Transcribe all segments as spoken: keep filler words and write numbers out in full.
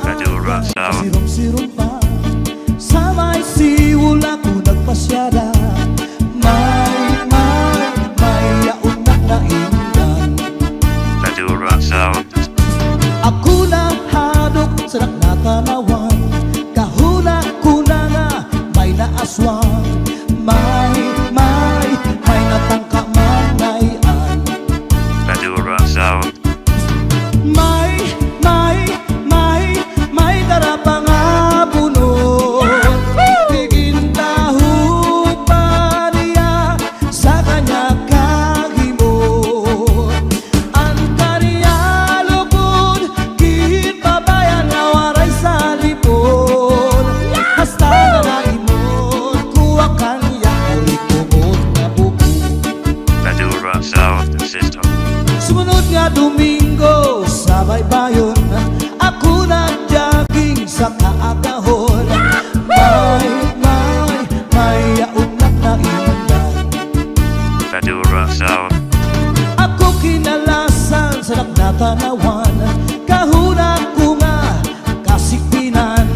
Madura Sound. Sirum-sirum pa. Sa may siwol ako nagpasyada. May, may, may yaon na naindan. Madura Sound. Ako nahadlok sa nakatanawan. Kahuna-huna nga may naaswang. May, may, may natangka man ngay-an. Madura Sound. May, may, may, may dara pa nga bunot. Igintaho pa niya sa kanya kahimot. An kariya lugod, ginpabayan nga waray salipon. Hasta nga naimot, kuha kanya, uli kumot nga bubo. Madura Sound System. Sumunod nga Domingo sa baybayon, ako nag-jogging sa kaagahon. May, may, may yaon na naindan. Madura Sound. Ako kinalasan sa nakatanawan, kahuna ko nga kasikpinan.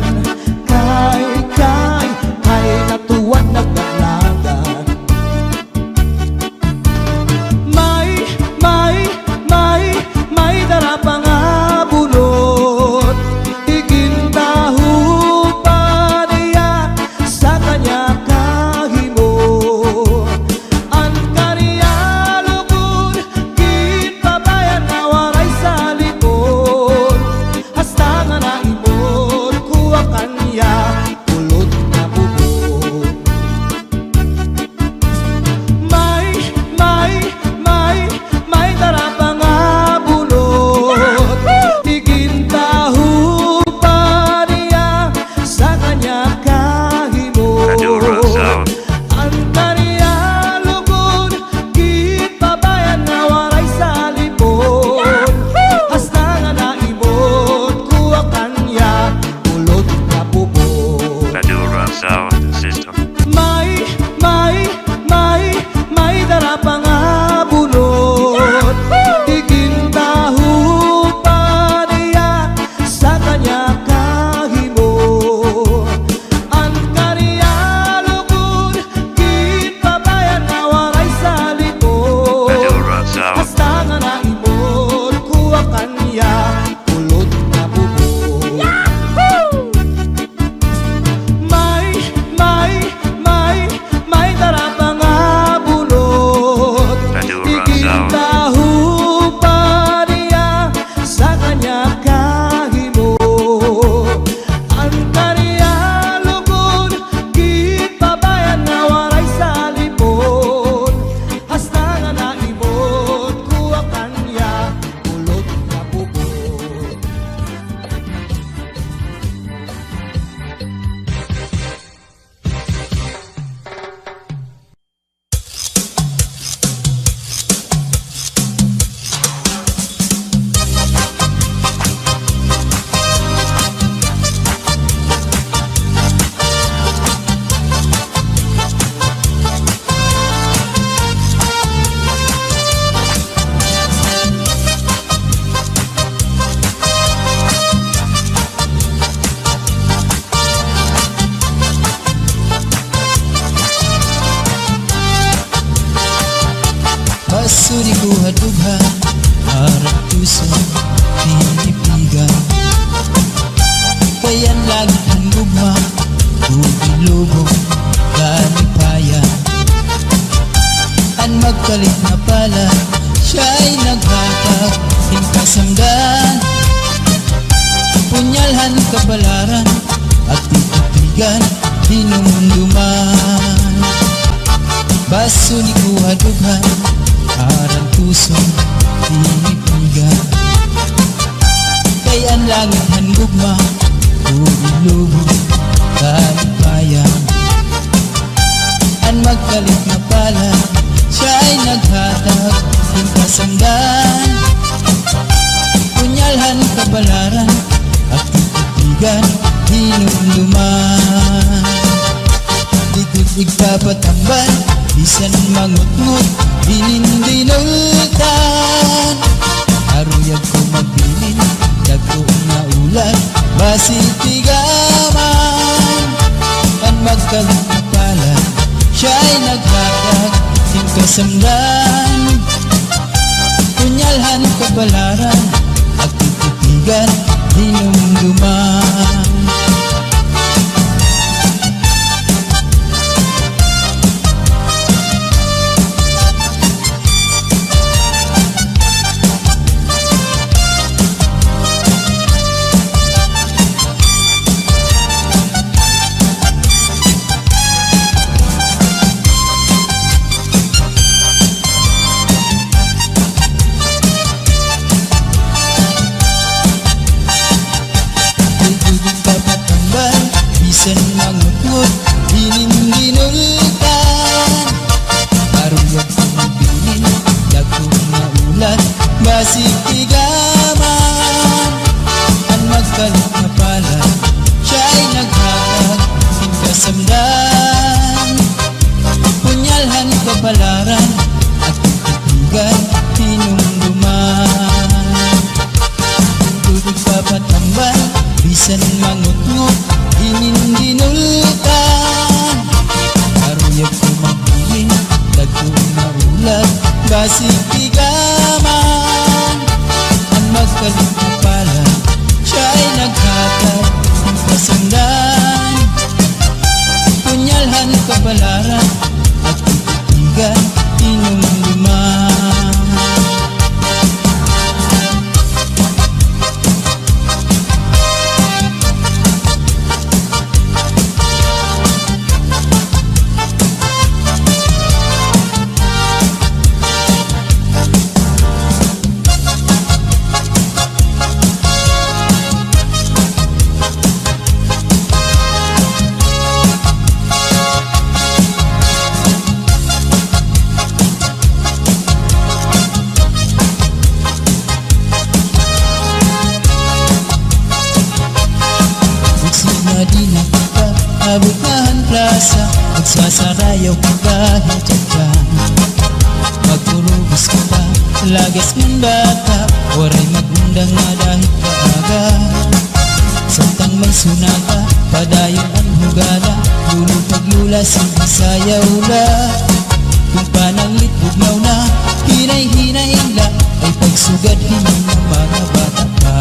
Kay, kay, kay natuwan nagdalagan. May, may, may, may dara pa nga bunot. Igintaho pa niya sa kanya kahimot. An kariya lugod, ginpabayan nga waray salipon. Hasta nga naimot, kuha kanya, kulot nga bubo. May, may, may, may dara pa nga bunot. Igintaho pa niya sa kanya kahimot. Madura Sound. An kariya lugod, ginpabayan nga waray salipon. Hasta nga naimot, kuha kanya, kulot nga bubo. Madura Sound System. May, may, may, may dara pa nga bunot. Igintaho pa niya sa kanya kahimot. An kariya lugod, ginpabayan nga waray salipon. Madura Sound. Hasta nga naimot, kuha kanya, kulot nga bubo. May, may, may, may dara pa nga bunot. Madura Sound. Igintaho pa niya sa kanya kahimot. An kariya lugod, ginpabayan nga waray salipon. Hasta nga naimot, kuha kanya, kulot nga bubo. Basuri ko ha dughan, aran tuson, tinipigan. Kay an langit han gugma, tubig lubong, kalipayan. An magkalit nga palad, siya'y naghatag hin kasamdan. Punyal han kapalaran, at titigan, hinumduman. Basuri ko ha dughan, aran tuson, tinipigan. Kay an langit han gugma, tubig lubong, kalipayan. An magkalit nga palad, siya'y naghatag hin kasamdan. Punyal han kapalaran, at titigan, hinumduman. Didto igpapatambal, bisan mangutngot, inin dinultan. Aruyag ko magbilin, dagko nga ulan, Balaran, agtitigan, hinumduman. Diri papatambal, bisan mangutngot, hinin dinultan. Aruyag ko magbilin, dagko nga ulat, basig tigaman. An magkalit nga palad, siya ay naghatag hin kasamdan. Punyalhan, kabalaran, agtitigan, hinumduman. Diri papatambal, bisan mangutngot, hinin dinultan. Aruyag ko magbilin, dagko nga ulat, basig tigaman. An magkalit nga palad, siya ay naghatag hin kasamdan. Punyalhan, kabalaran, agtitigan, hinumduman. Magsina dinhi kita, abot na han plasa, magsasarayaw kita hin tsa-tsa. Magpurubos kita, lagas ngan bata, waray mag-undang nga dahit kaaga. Samtang may sunata, padayon an hugada, lolo kag lola, sige sayaw la. Kon pananglit bugnaw na, hinay-hinay la, ay pagsugad hini nga mga bata pa.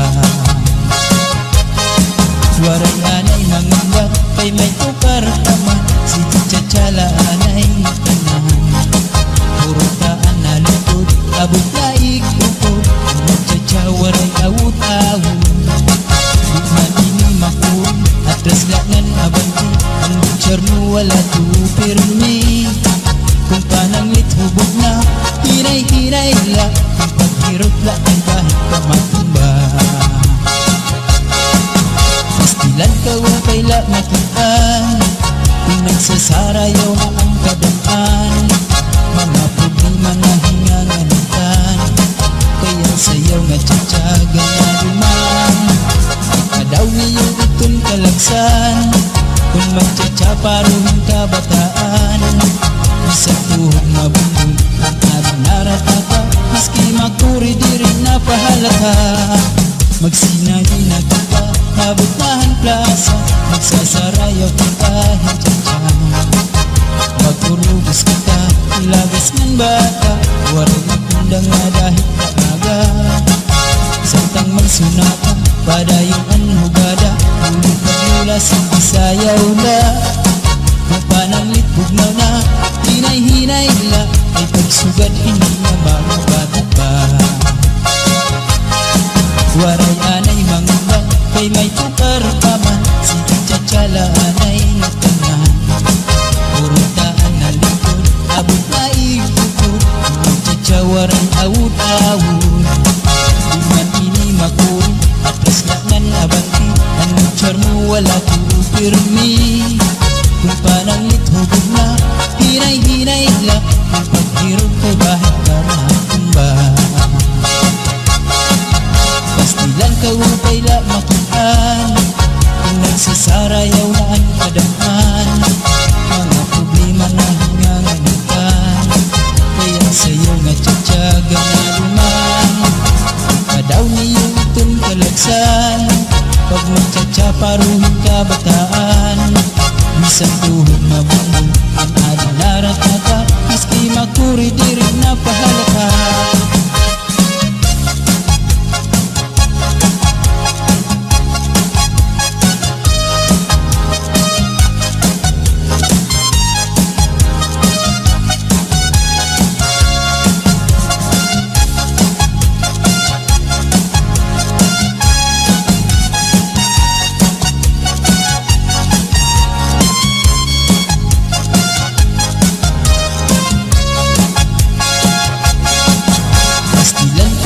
Waray anay mangamba, kay may tukar pa man, sige tsa-tsa la anay tanan. Puro taan na lingkod, abot na igtukod, magtsa-tsa waray awod-awod. Di man ini makuri, atras la ngan abante, an butchar mo wala to pirmi. Kon pananglit hubog na, hinay-hinay la, kon paghirot la, ay dahit ka matumba. Pastilan ka, wa kay la makit-an, kon nagsasarayaw na an kadam-an. Mga problema na hinganganitan, kay an sayaw nga tsa-tsa ganaduman. Kadaw niyo iton kalagsan, kon magtsa-tsa paro hin kabataan. Bisan tuhod mabundol an adlaw naratata, maski makuri diri na pahalata. Magsina dinhi kita, abot na han plasa, magsasarayaw kita hin tsa-tsa. Magpurubos kita, lagas ngan bata, waray mag-undang nga dahit kaaga. Samtang may sunata, padayon an hugada, lolo kag lola, sige sayaw la. Kon pananglit bugnaw na, hinay-hinay la, ay pagsugad hini nga mga bata pa. Waray anay mangamba, kay may tukar pa man, sige tsa-tsa la anay tanan. Puro taan na lingkod, abot na igtukod, magtsa-tsa waray awod-awod. Di man ini makuri, atras la ngan abante, an butchar mo wala to pirmi. Kon pananglit hubog na, hinay-hinay la, kon paghirot kay dahit ka matumba. Pastilan ka, wa kay la makit-an, kon nagsasarayaw na an kadam-an. Mga problema na hinganganitan, kay an sayaw nga tsa-tsa ganaduman. Kadaw niyo iton kalagsan, pag magtsa-tsa paro hin kabataan. Bisan tuhod mabundol an adlaw naratata, maski makuri diri na pahalata.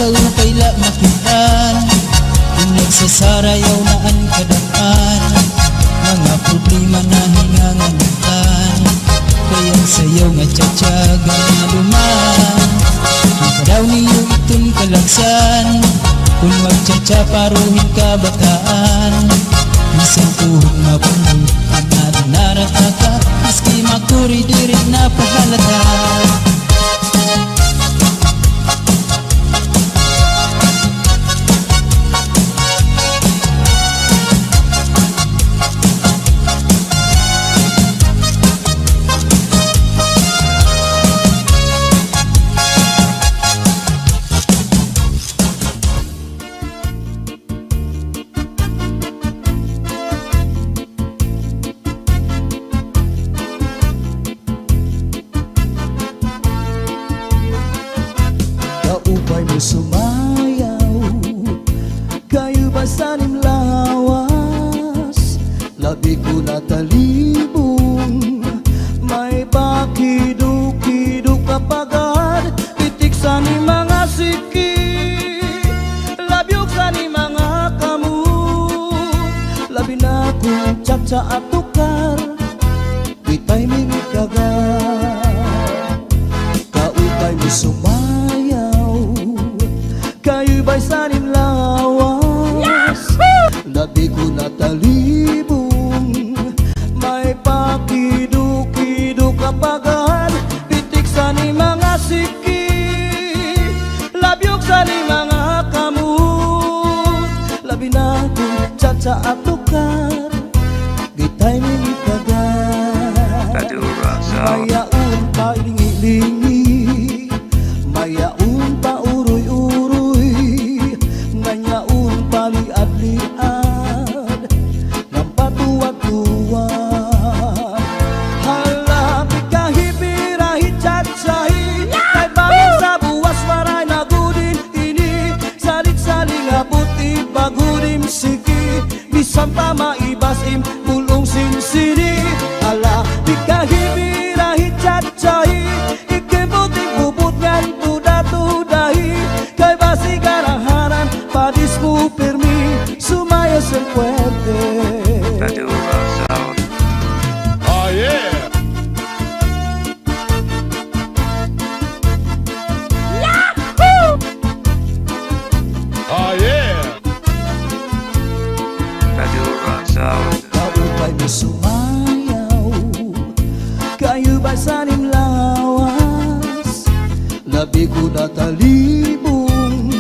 Kaupay la makit-an, kon nagsasarayaw na an kadad-an, mga problema na hinganganutan. Kay an sayaw nga cha-cha gad nga duman, ikaw daw niyo iton kalagsan. Kon magcha-cha paro hin kabataan, bisan tuhod mapuno an aton narataka, maski makuri diri napahalata. Kaupay mo sumayaw, kay ubay san im lawas, labi ko natalibong, may pakido-kido ka pagad, pitik san im mga siki, labyog san im mga kamot, labi na kon cha-cha at tukar. Di timing ikagat, kaupay mo sumayaw, kay ubay san im lawas. Labi ko natalibong, may pakido-kido ka pagad, pitik san im mga siki, labyog san im mga kamot, labi na kon cha-cha at tukar. Di timing ikagat. Mayaon pa lingi-lingi, mayaon pa uroy-uroy, nganyaon pa liad-liad, ngan patuwad-tuwad. Hala, pikahi, pirahi, cha-chahi, kay bangin sa buwas waray na gud in ini, salit-sali nga buti bag-o dim siki. Bisan pa maibas im bul-ong sinsini. Hala, pikahi, pirahi, cha-chahi, ikimbuting bubot ngan tuda-tudahi. Kay basi garaharan, padis mo pirmi, sumayaw sin puwerte. Oh, yeah! Yahoo! Oh, yeah! Kaupay mo sumayaw, kay ubay san im lawas, labi ko natalibong,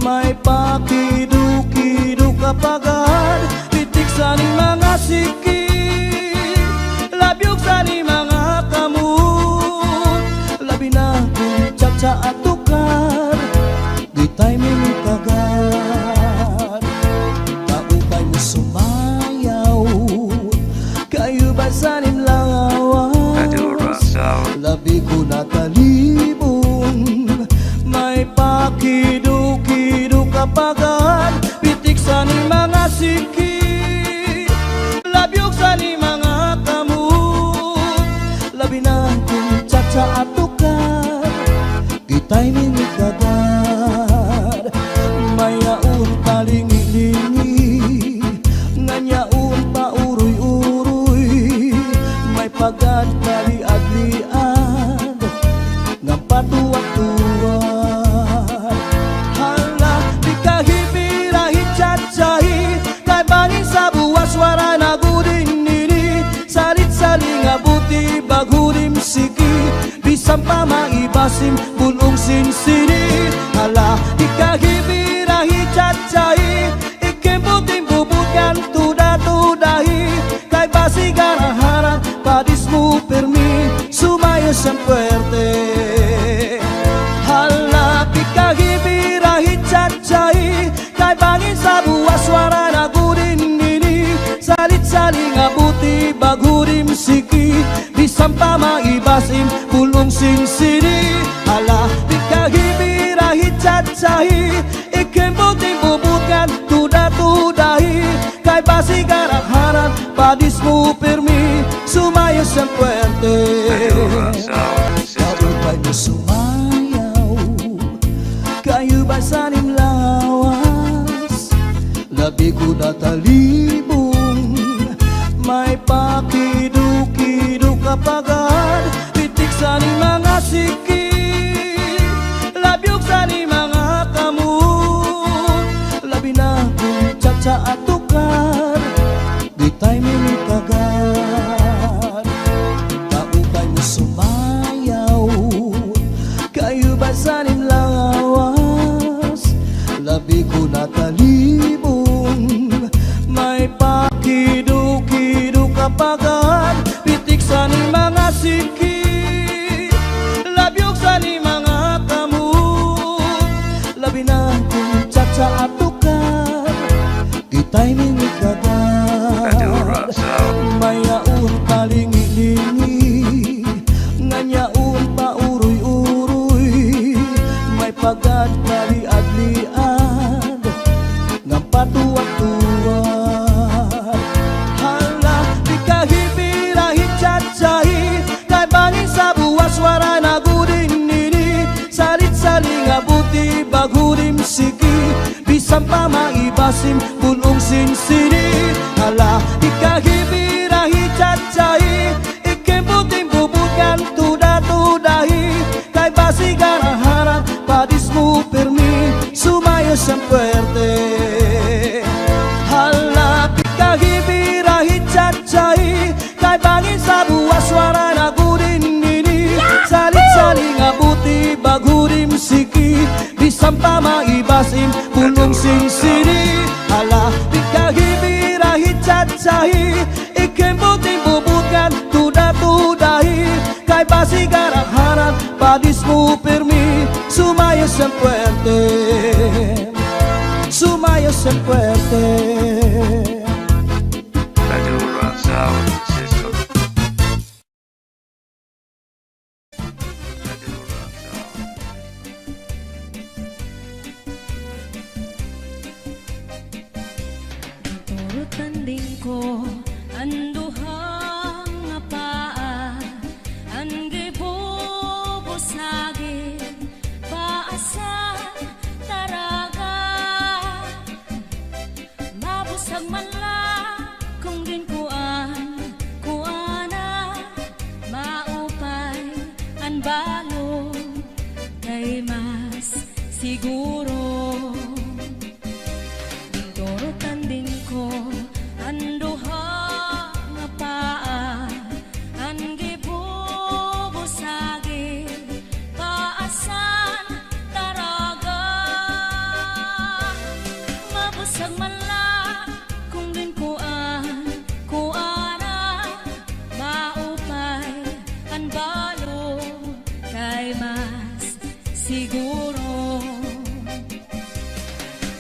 may pakido-kido ka pagad, pitik san im mga siki, labyog san im mga kamot, labi na kon cha-cha at tukar. Di timing ikagat, kaupay mo sumayaw, kay ubay san im lawas, labi ko natalibong, may pakido-kido ka pagad, pitik san im mga siki, labyog san im mga kamot, labi na kon cha-cha at tukar. Di timing ikagat, mayaon pa lingi-lingi, nganyaon pa uroy-uroy, may pagad pa liad-liad, ngan patuwad-tuwad. Hala, pikahi, pirahi, cha-chahi, kay bangin sa buwas waray na gud in ini, salit-sali nga buti bag-o dim siki. Bisan pa maibas im bul-ong sinsini. Hala, pikahi, pirahi, cha-chahi, ikimbuting bubot ngan tuda-tudahi. Kay basi garaharan, padis mo pirmi, sumayaw sin puwerte. Hala, pikahi, pirahi, cha-chahi, kay bangin sa buwas waray na gud in ini, salit-sali nga buti bag-o dim siki. Bisan pa maibas im bul-ong sinsini. Hala, pikahi, pirahi, cha-chahi, ikimbuting bubot ngan tuda-tudahi. Kay basi garaharan, padis mo pirmi, sumayaw sin puwerte. Kaupay mo sumayaw, Kayo ba san im lawas, labi ko natalibong, may pakido-kido ka pagad, pitik san im mga siki, labyog san im mga kamot, labi na kon tsatsa at tukar. Di timing it agad, kaupay mo sumayaw. Kayo ba san im lawas, labi ko natalibong, may pakido-kido ka pagad, pitik san im mga siki, labyog san im mga kamot, labi na kon tsatsa at tukar. Di timing it agad. May yaon palingi-lingi, ngan yaon pauroy-uroy, may pagad paliad-liad, ngan patuwad-tuwad. Hala, di ka hibira hitsatsahi, kay bangin sa buwas waray na gud ini, salit-sali nga buti bag-o it im siki. Bisan pa maibas im bul-ong sinsini. Hala, di ka hibira hitsatsahi, ikembot im bubot ngan tuda-tudahi. Kay basi garaharan, padis mo pirmi, sumayaw san puwerte. Hala, di ka hibira hitsatsahi, kay bangin sa buwas waray na gud ini. Salit-sali nga buti bag-o it im siki. Bisan pa maibas im bul-ong sinsini. Hala, di ka hibira hitsatsahi, ikembot im bubot ngan tuda-tudahi. Kay basi garaharan, padis mo pirmi, sumayaw san puwerte. Sumayaw san puwerte. Turot tanding ko an duha nga paa, an gibubusagi, paa san taraga. Mabusag man la kon ginkuan, kuana, maupay an balod kay mas siguro. Ginturutan din ko an duha nga paa, an gibubusagi, paa san taraga. Mabusag man la kon ginkuan, kuana, maupay an balod kay mas siguro.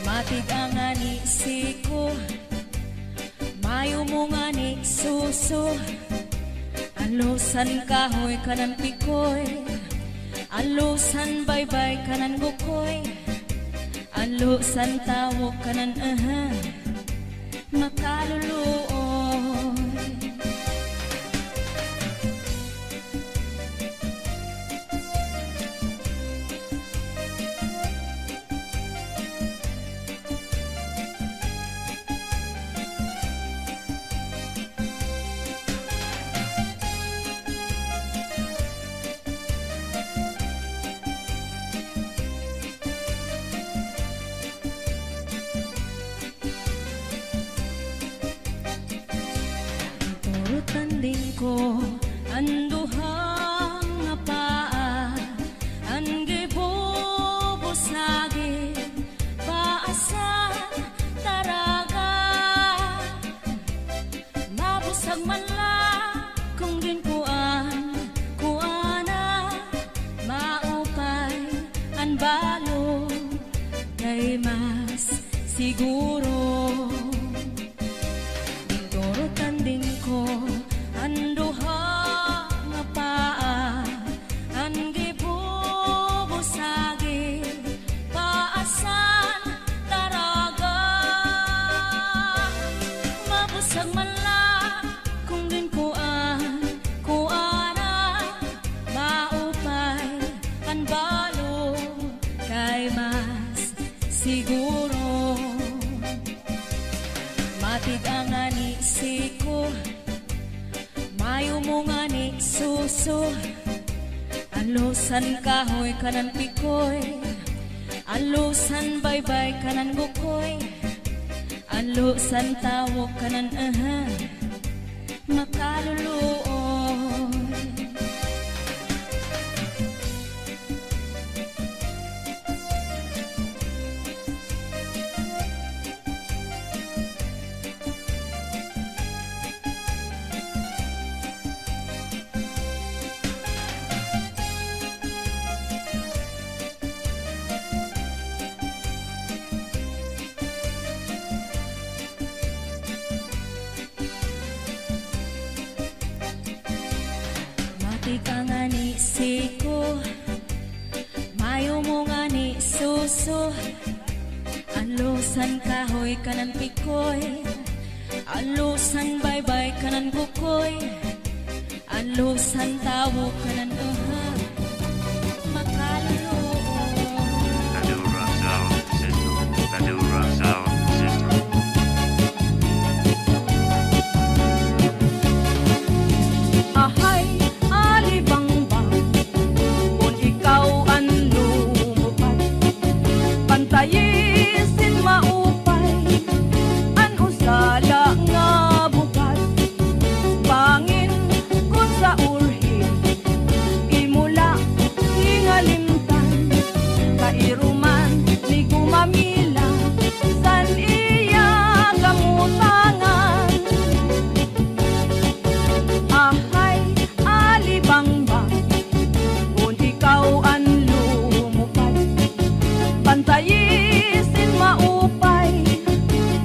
Matig-a ngani siko, mayumo ngani suso, alo san kahoy kanan pikoy, alo san baybay kanan gukoy, alo san tawok kanan, aha, makaluluoy. Turutan din ko an duha nga paa, an gibubusagi, paa san taraga. Mabusag man la kon ginkuan, kuana, maupay an balod kay mas siguro. Ginturutan din ko an duha nga paa, an gibubusagi, paa san taraga. Mabusag man la kon ginkuan, kuana, maupay an balod kay Siguro, matig-a ngani siko, mayumo ngani suso, alusan kahoy kanan pikoy, alusan baybay kanan gukoy, alusan tawok kanan, aha, makaluluoy. Matig-a ngani siko, mayumo ngani suso, alusan kahoy kanan pikoy, alusan baybay kanan gukoy, alusan tawok kanan, aha, makaluluoy. Madura Sound System. Madura Sound System. Ahay, alibangbang, kon ikaw an lumupad, pantayi sin maupay an usa la nga bukad. Bangin kon sa urhi, imo la hingalimtan, kairuman ni gumamila san iya kamutangan. Ahay, alibangbang, kon ikaw an lumupad, pantayi sin maupay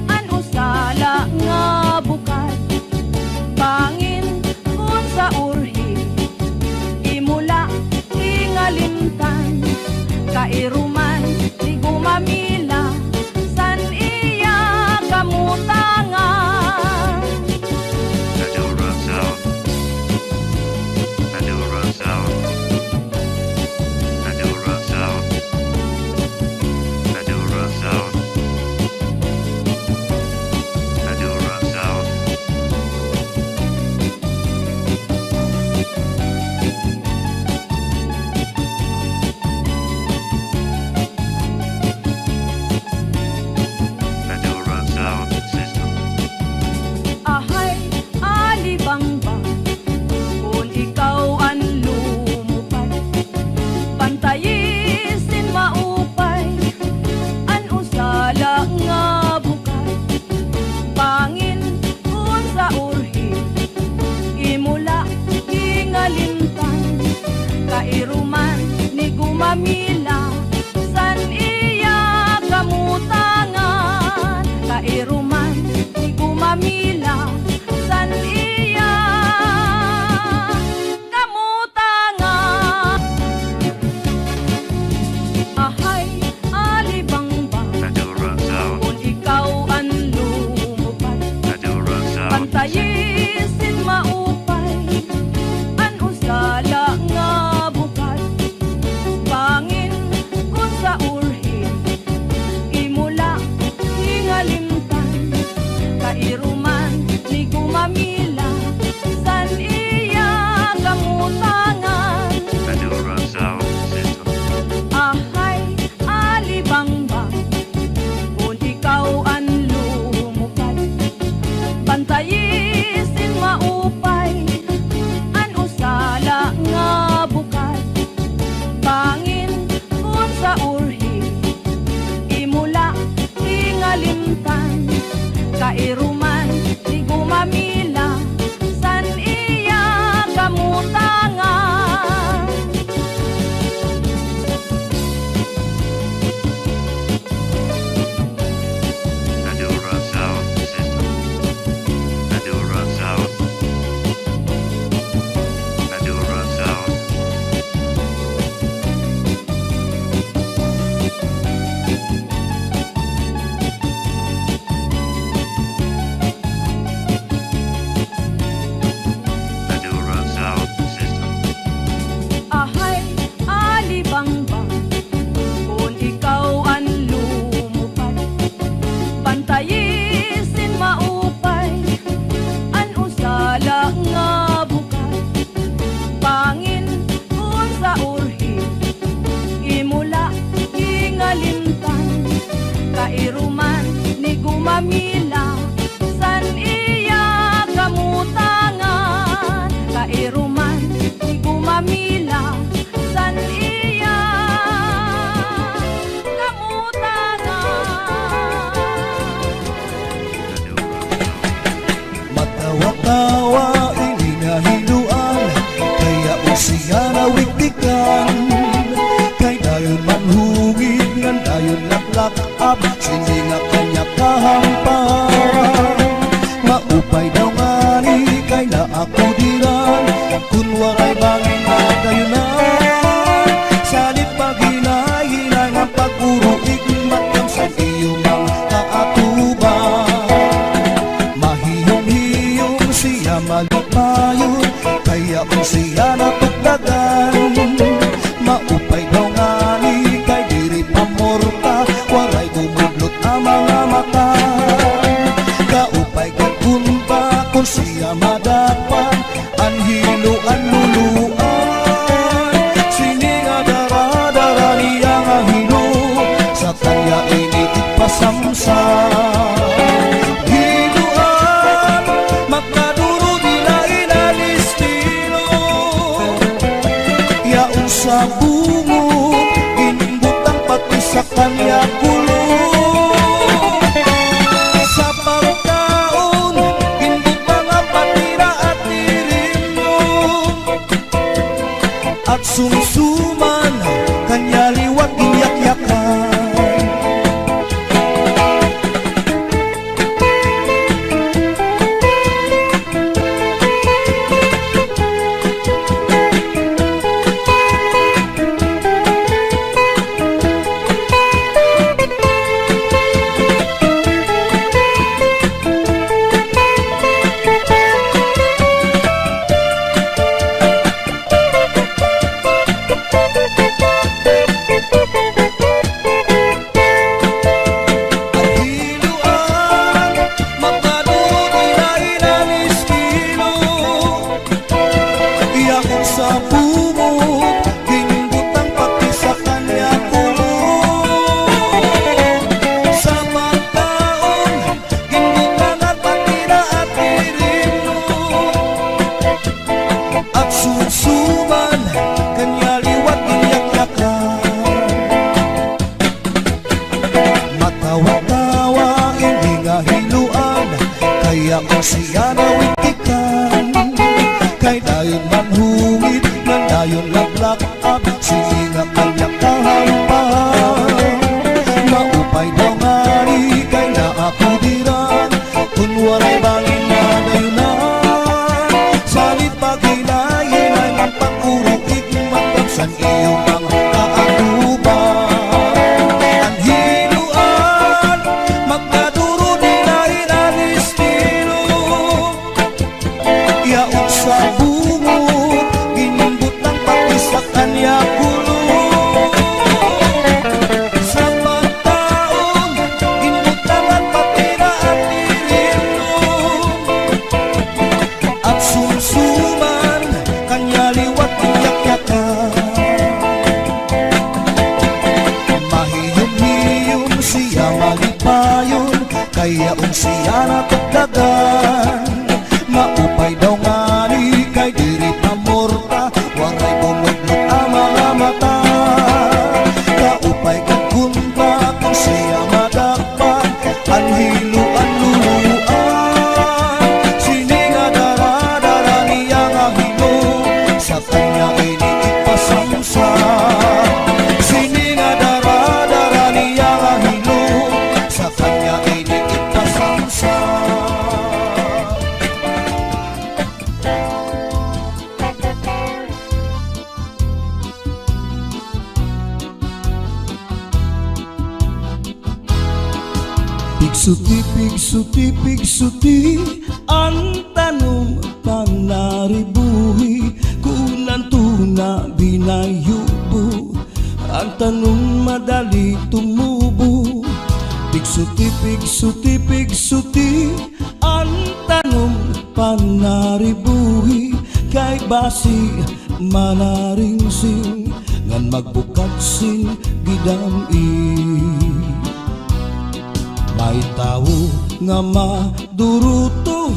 an usa la nga bukad. Bangin kon sa urhi, imo la hingalimtan, kairuman ni gumamila san iya kamutangan. Madura Sound. Madura Sound. Madura Sound. Ab, sini nga kanya kahampan. Maupay daw ngani kay naa ako dira. Kun waray bangin na dayon na. Salit paghinay-hinay nga pag-uruig, matam sa iyo mga kaatuban. Mahiyom-hiyom siya malipayon, kay yaon siya natukdagan. Maupay daw ngani kay diri pa morta, waray gumudlot an mga mata. Kaupay gad kun pa kun siya madakpan, an hilo an luluan. Sini nga dara-dara niya nga hilo, sa kanya ini ipasamsam. Hiloan, makaduro diri in-estilo. Yaon sa bungog, ginbutang pati sa kanya kulog. Sa pagkaon, ginbutangan pati na at tirinong. At sumsuman, kanya liwat ginyakyakan. Hiloan, makaduro diri in-estilo. Yaon sa bungog, ginbutang pati sa kanya kulog. Sa pagkaon, ginbutangan pati na at tirinong. At sumsuman, kanya liwat ginyakyakan. Matawa-tawa ini nga hiloan, kay yaon siya nawitikan. Kay dayon manhungit, ngan dayon naglakab, sini nga kanya kahampan. Maupay daw ngani kay naa ako dira, kun waray bangin na dayon na. Salit paghinay-hinay nga pag-uruig, matam sa iyo mga kaatuban. An hiloan, makaduro diri in-estilo. Yaon sa bungog, ginbutang pati sa kanya kulog. Sa pagkaon, ginbutangan pati na at tirinong. At sumsuman, kanya liwat ginyakyakan. Mahiyom-hiyom siya malipayon, kay yaon siya natukdagan. Maupay daw ngani kay diri pa morta, waray gumudlot an mga mata. Kaupay gad kun pa kun siya madakpan, an hilo an luluan. Sini nga dara-dara niya nga hilo, sa kanya ini ipasamsam. Sini nga dara-dara niya nga hilo, sa kanya ini ipasamsam. Pigsuti, pigsuti, pigsuti, an tanom panaribuhi, kun adto na binayubo, an tanom madali tumubo. Pigsuti, pigsuti, pigsuti, an tanom panaribuhi, kay basi manaringsing, ngan magbukad sin gidam-i. May tawo nga maduruto,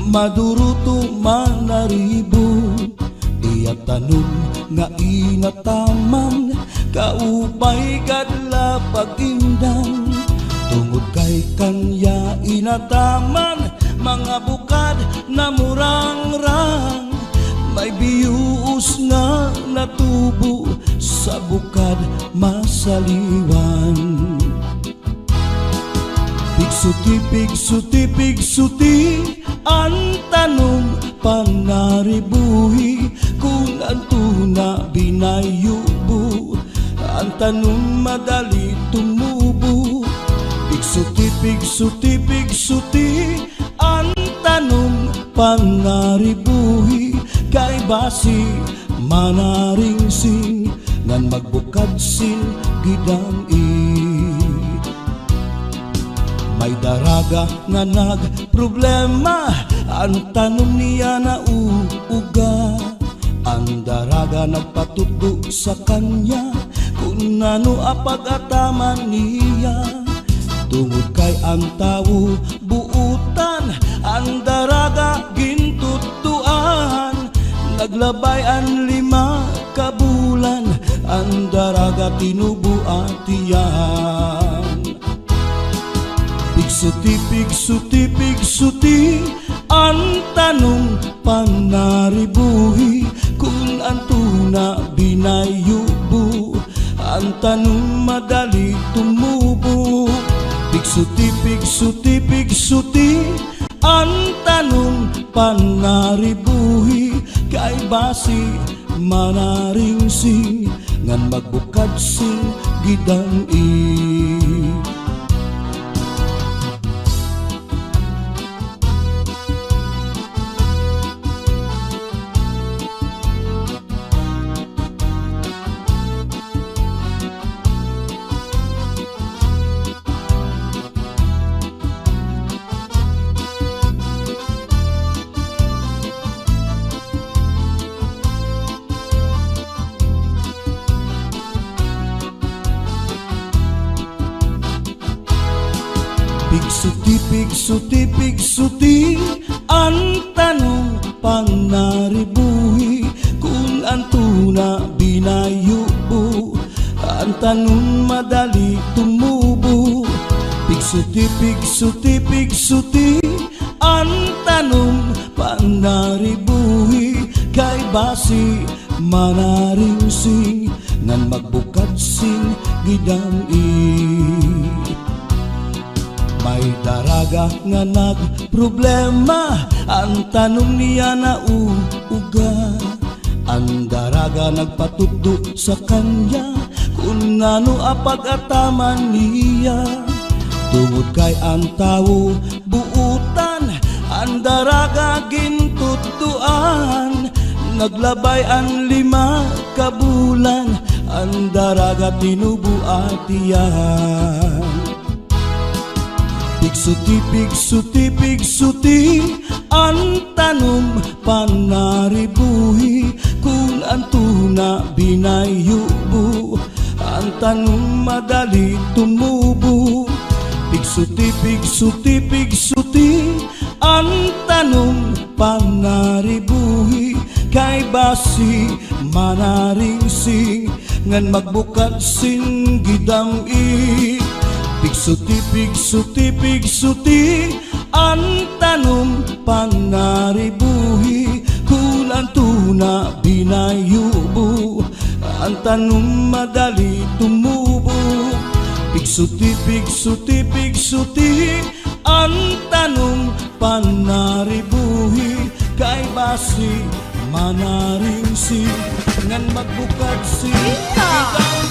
maduruto manaribo, iya tanom nga inataman, kaupay gad la pag-indang. Tungod kay kanya inataman, mga bukad namurangrang, may biyuos nga natubo sa bukad masaliwan. Pigsuti, pigsuti, pigsuti, an tanom panaribuhi, kun an tuna binayubo, an tanom madali tumubo. Pigsuti, pigsuti, pigsuti, an tanom panaribuhi, kay basi manaringsing ngan magbukad sin gidam-i. May daraga nga nagproblema, an tanom niya nauuga. An daraga nagpatutdo sa kanya kun ano an pag-ataman niya. Tungod kay an tawo buotan, an daraga gintutdoan. Naglabay an lima ka bulan, an daraga tinubo an tiyan. Pigsuti, pigsuti, pigsuti, an tanom panaribuhi, kun an tuna binayubo, an tanom madali tumubo. Pigsuti, pigsuti, pigsuti, an tanom panaribuhi, kay basi manaringsing ngan magbukad sin gidam-i. Pigsuti, pigsuti, pigsuti, an tanom panaribuhi, kun an tuna binayubo, an tanom madali tumubo. Pigsuti, pigsuti, pigsuti, an tanom panaribuhi, kay basi manaringsing ngan magbukad sin gidam-i. May daraga nga nagproblema, an tanom niya nauuga. An daraga nagpatutdo sa kanya kun ano an pag-ataman niya. Tungod kay an tawo buotan, an daraga gintutdoan. Naglabay an lima ka bulan, an daraga tinubo an tiyan. Pigsuti, pigsuti, pigsuti, an tanom panaribuhi, kun an tuna binayubo, an tanom madali tumubo. Pigsuti, pigsuti, pigsuti, an tanom panaribuhi, kay basi manaringsing ngan magbukad sin gidam-i. Pigsuti, pigsuti, pigsuti, an tanom panaribuhi, kun an tuna binayubo, an tanom madali tumubo. Pigsuti, pigsuti, pigsuti, an tanom panaribuhi, kay basi manaringsing ngan magbukad sin gidam-i.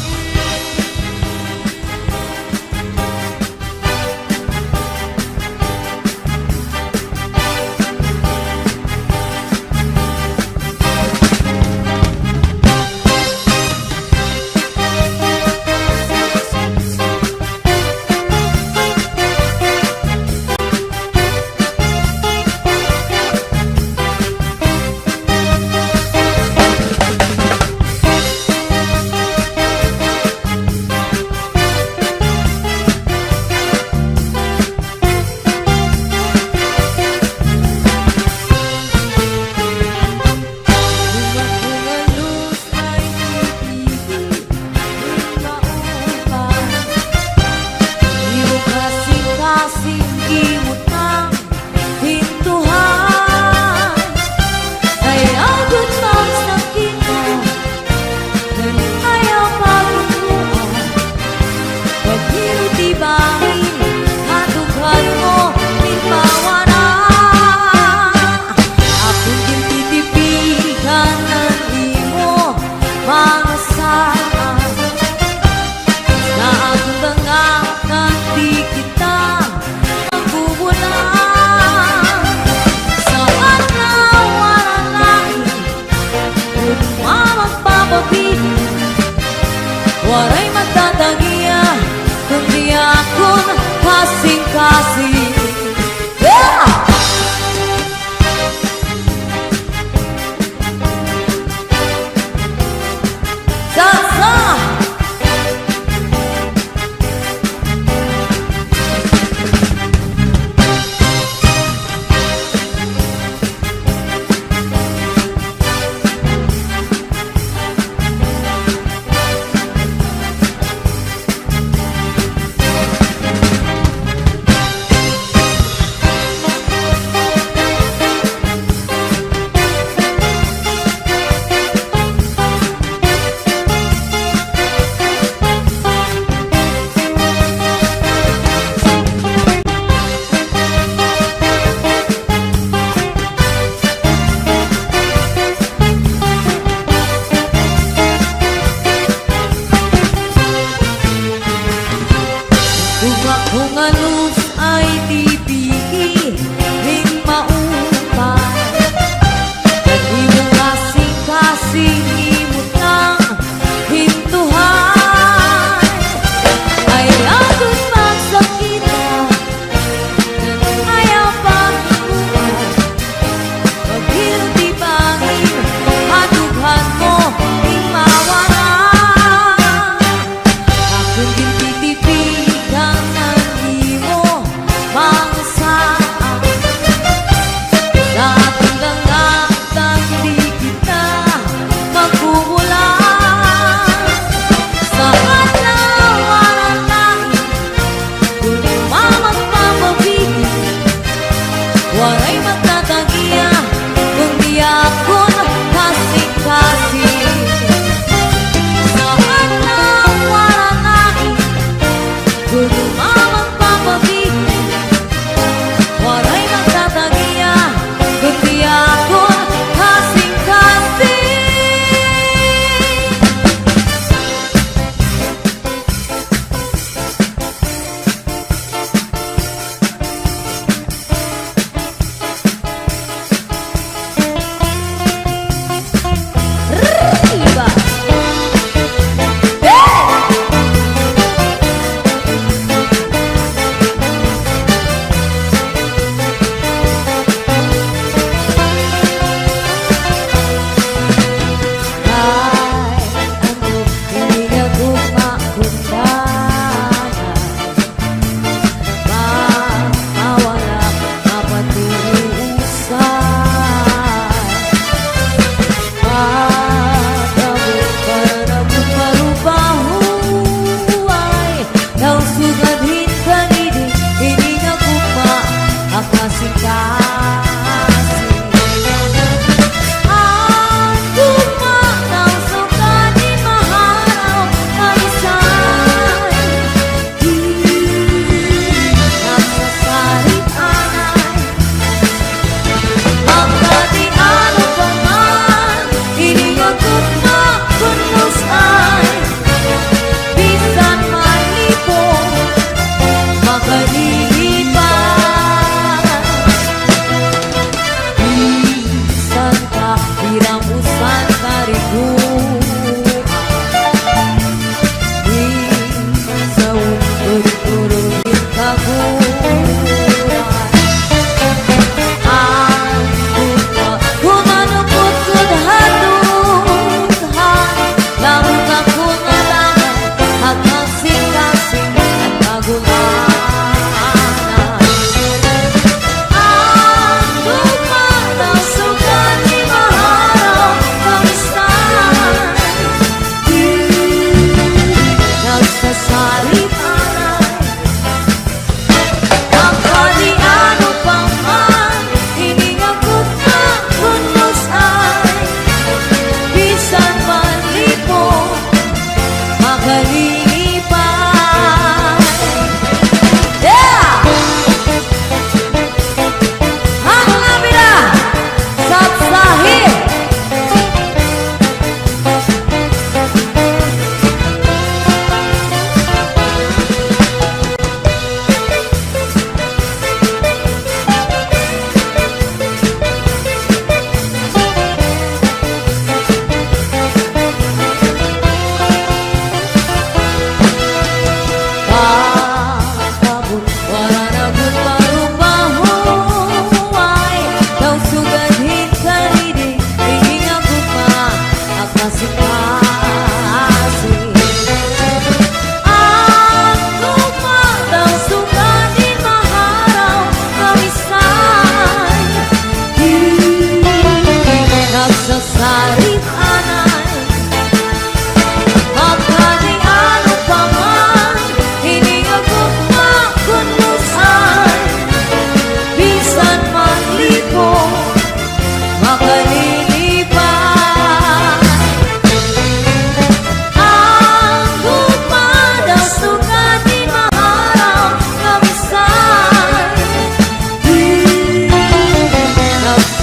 Akon kasingkasing. Yeah! Salsa! Tunga ko nga lus ay tipihi ning maupay. Nag-imo kasingkasing imot nang hintuhay. Ayaw gud magsakita, ayaw pagkuha. Pagkilti bangin, hadughan mo, ing mawara. Akon gintitipigan an imo, ma-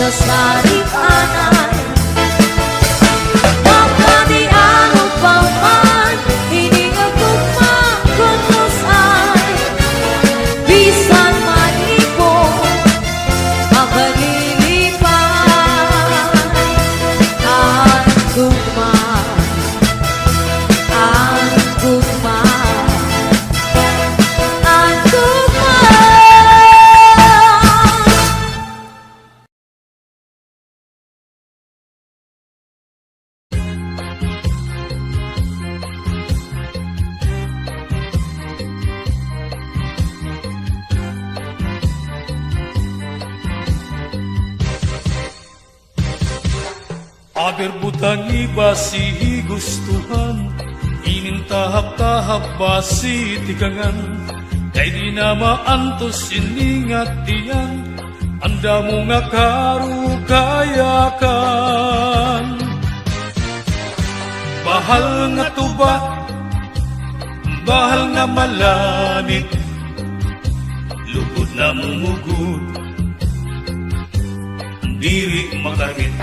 Sari anay, makadi ano pa man, ini nga gugma kon us-ay, bisan maipon, makalilipay. An gugma, an gugma, an gugma. Aber butangi basi gustuhan, inin tahap-tahap basi tikangan, kay di na maantos ini nga tiyan. An damo nga karukayakan. Bahal nga tuba, bahal nga malanit, lugod namumugod, diri makahit.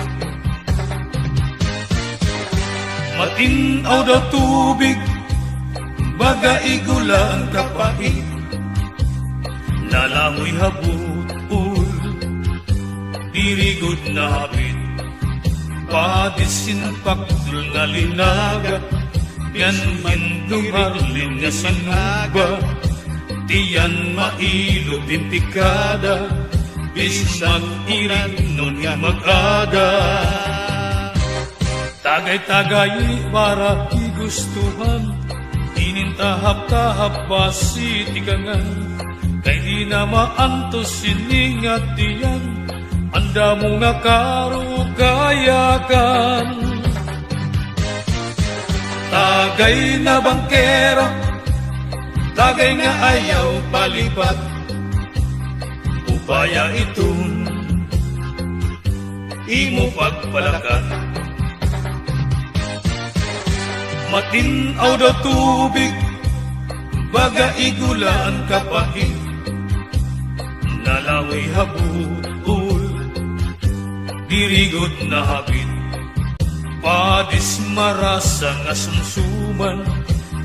Matin-aw daw tubig, baga igula an kapait. Nalangoy ha butol, diri gud nahapit. Padisinpaktol nga linaga, ngan hin dumalin nga sinuba. Tiyan mailot hin pikada, bisan mag-irinon nga mag-ada. Tagay-tagay para igustuhan, inin tahap-tahap basi tikangan, kay di na maantos ini nga tiyan, an damo nga karukayakan. Tagay na bangkero, tagay nga ayaw palipat, upaya iton imo pagpalakat. Matin-aw daw tubig, baga igula an kapait. Nalangoy ha butol, diri gud nahapit. Padis marasa nga sumsuman,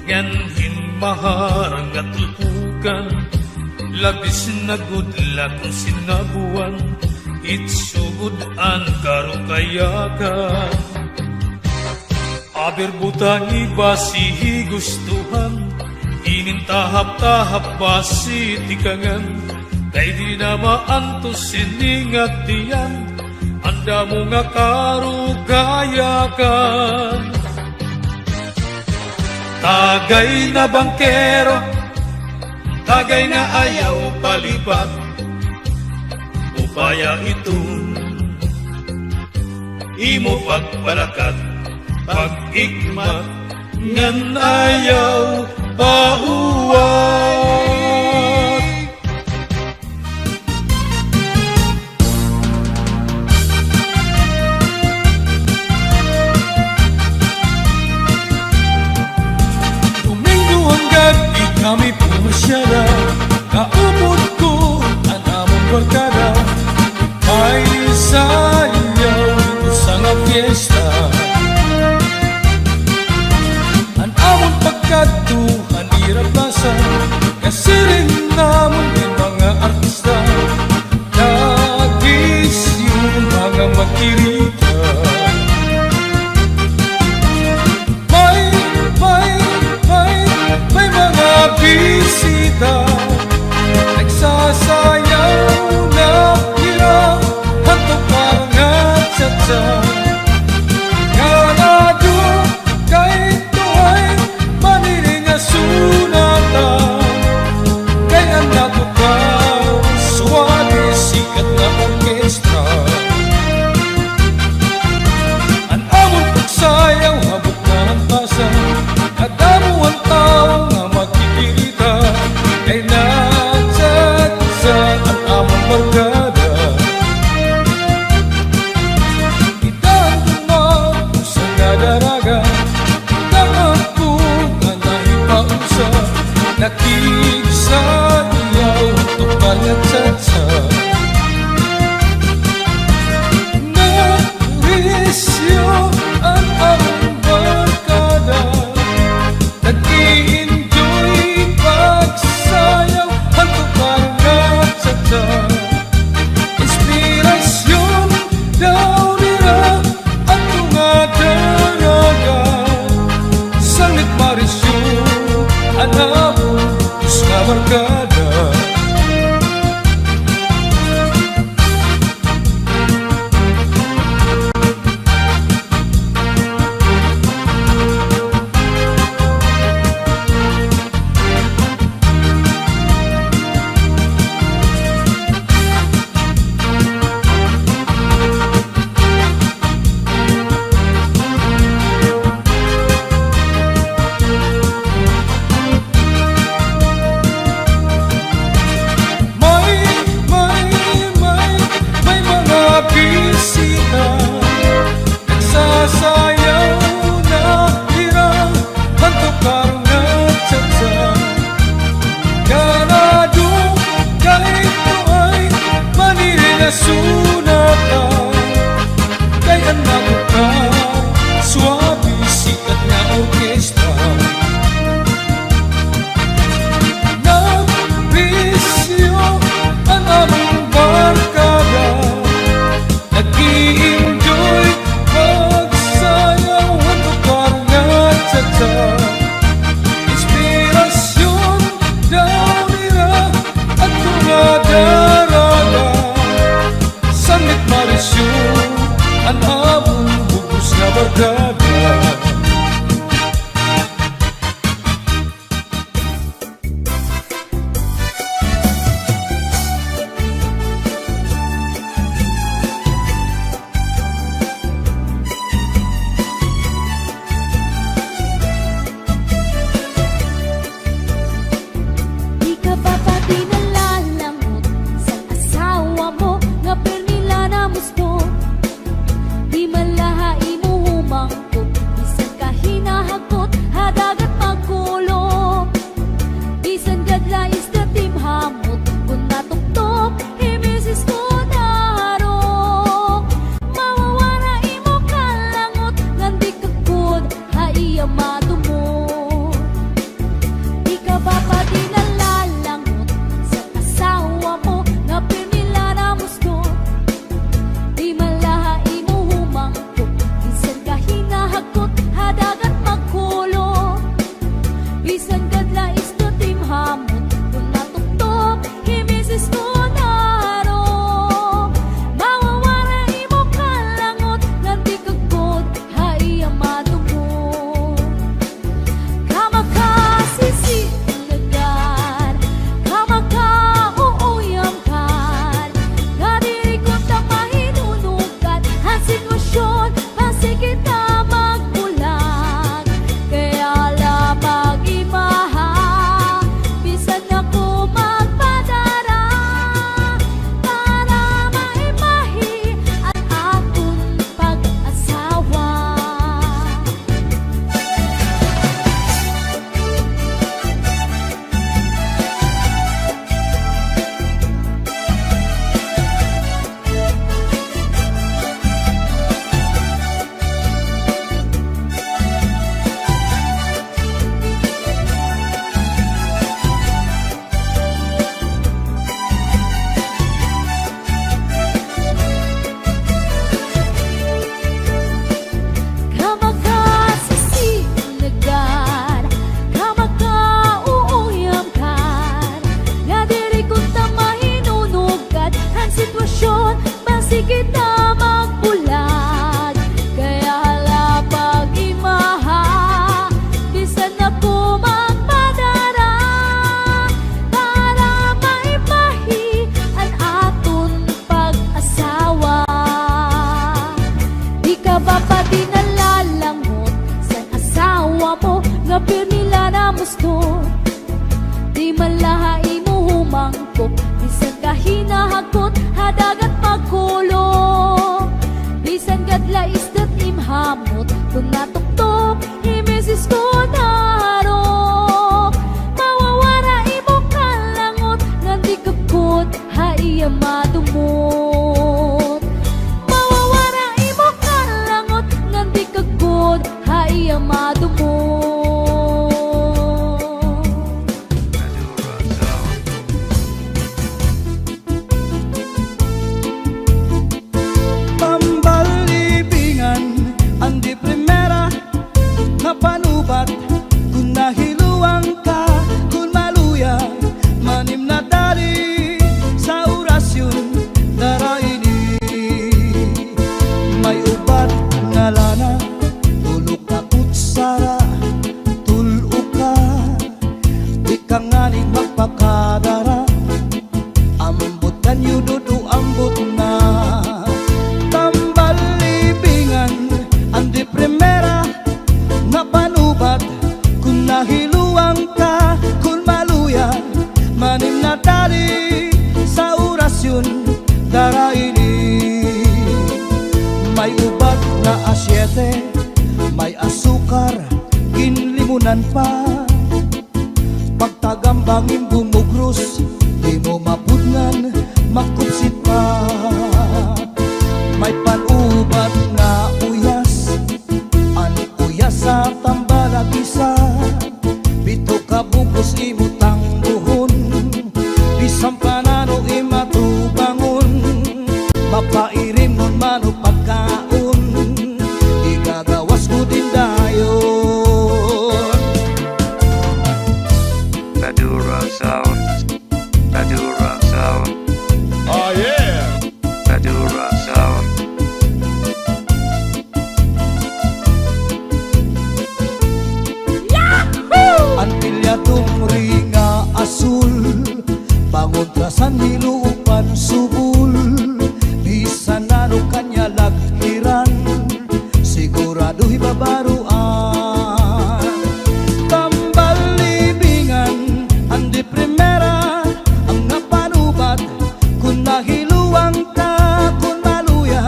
ngan hin maharang nga tulpukan. Labis na gud la kon sinabuan, itsugod an karukayakan. Aber butangi basi gustuhan, inin tahap-tahap basi tikangan, kay di na maantos ini nga tiyan, an damo nga karukayakan. Tagay na bangkero, tagay nga ayaw palipat, upaya iton imo pagpalakat, pag-ikmat, ngan ayaw pahuwat. Domingo an gab-i kami pumasyada, kaupod ko an amon barkada. May sayaw, usa nga fiesta. An amon pagkadto han ira plasa, kasiring namon hin mga artista. Dagis yon mga makirita. May, may, may, may mga bisita. Nagsasayaw na hira, hantok para nga cha-cha. Ganado kay tuhay, maniring nga sunata. Kay an natukaw, suwabe, sikat nga orkestra. barkada. May, may, may, may mga bisita, nagsasayaw na hira, antok karong nga cha-cha. Ganado kay ito ay manirilasyon na ta. Kay an ako ka, suabe, sikat nga orkestra. Nagbisyo an among barkada. Nag-i-enjoy, magsayaw, antok karong nga cha-cha. Inspirasyon daw nira adto nga daraga. Sanglit marisyo an among bug-os nga barkada. Di ka ba pati nalalangot sa asawa mo nga pirmi la namusto? Di man la ha imo humangkop, bisan ka hinahagkot ha dagat magkulop. Bisan gad la isda timhamot, kon natuptop hi misis ko narok. Mawawara imo kalangot, ngan di ka gud ha iya madumot. Di ka ba pati nalalangot sa asawa mo nga pirmi la namusto? Di man la ha imo humangkop, bisan ka hinahagkot ha dagat magkulop. Bisan gad la isda timhamot, kon natuptop hi misis ko narok. Mawawara imo kalangot, ngan di ka gud ha iya madumot. Kamakasisinugan, kamakauuyamkan, nga diri kunta mahinunugad, an sitwasyon, basi kita magbulag. Kaya la pag-imaha, bisan ako magpadara, para maimahi an aton pag-asawa. Kamakasisinugan, kamakauuyamkan, nga diri kunta mahinunugad, an sitwasyon, basi kita magbulag. Kaya la pag-imaha, bisan ako magpadara, para maimahi an aton pag-asawa. Di ka ba pati nalalangot sa asawa mo nga pirmi la namusto? Di man la ha imo humangkop, bisan ka hinahagkot ha dagat magkulop. Bisan gad la isda timhamot, kon natuptop hi misis ko narok. Mawawara imo kalangot, ngan di ka gud ha iya madumot. Mawawara imo kalangot, ngan di ka gud ha iya madumot. Pambalibingan, an di primera nga panubat, kon nahiluang ka, kon maluya, Nadali sa orasyon dara ini. May ubat nga asyete, may asukar, ginlimunan pa. Pagtagambang im bumugros, di mo mapudngan, makupsit pa. May pan-ubat nga uyas, an uyas sa tambal a gisa. Pito ka bug-os imo tangbuhon, bisan pa nano im atubangon, mapairimnon man o pagkaon, igagawas ko din dayon. Madura Sound. Madura Sound. Oh, yeah! Madura Sound. Yahoo! An pilya tumri nga asul, pangontra san hilupan subol, bisan nano kanya lagkiran, sigurado hibabaroan. Tambal libingan, an de primera, an nga panubat, kon mahiluang ka, kon maluya,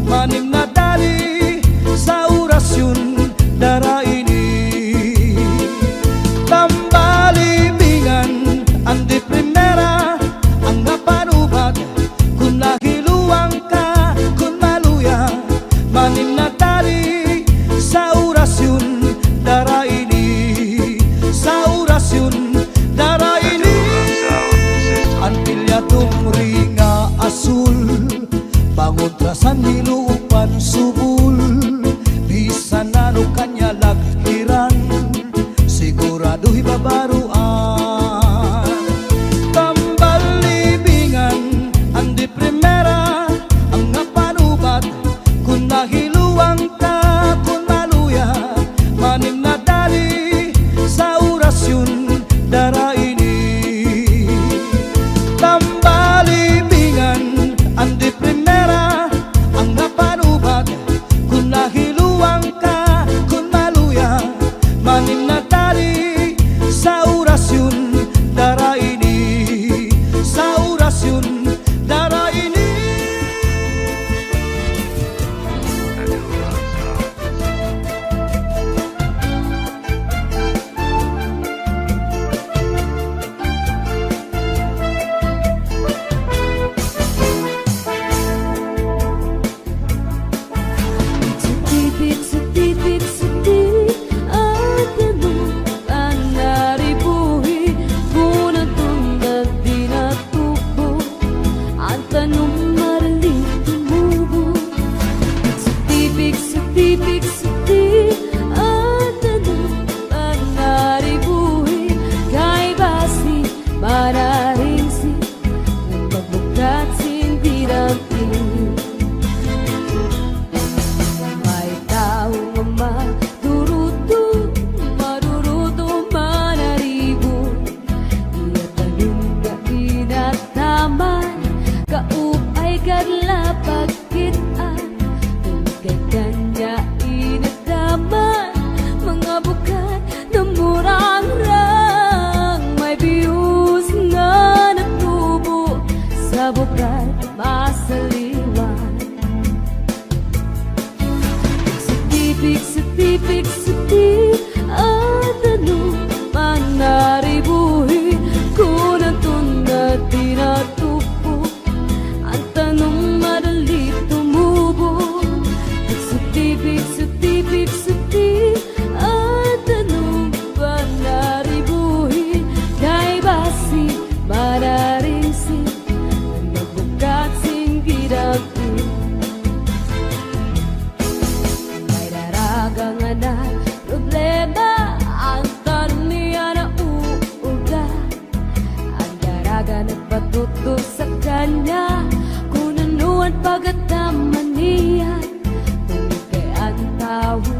manim nadali sa orasyon dara ini. Tambal libingan, an de primera, an nga panubat, kon mahiluang ka, kon maluya, manim nadali sa orasyon dara ini, sa orasyon dara ini. An pilya tumri nga asul, pangontra san hilupan subol, bisan nano kanya lagkiran, sigurado hibabaroan. Tambal libingan, an de primera, an nga panubat, kon mahiluang ka, kon maluya, manim nadali sa orasyon dara ini. Tambal libingan, an de primera, an nga panubat, kon mahiluang ka, kon maluya, manim nadali sa orasyon dara ini, sa orasyon dara ini. Sutipik, sutipik, suti, an tanum panaribuhi, kun an tunad dinatubo, an tanum madali tumubo. Sutipik, sutipik, suti, an tanum panaribuhi, kay basi mararingsi, nagbabukat sin didampi. May tawo nga maduruto, maduruto, manaribo. Iya tanum nga inataman, kaupay kadla pagkit-an. Tungkay kanya inataman, mga bukad namurangrang, may bihos nga natubo sa bukad masaliwan. Sutipik, sutipik, suti, an tanum panaribuhi, kun an tunad dinatubo, an tanum madali tumubo. Sutipik, sutipik, suti, an tanum panaribuhi, kay basi mararingsi, nagbabukat sin didampi. May daraga nga naproblema, an tanum niya nauuga. An daraga nagpatutdo sa kanya, kun ano an pagkataman niya. Tungod kay an tawo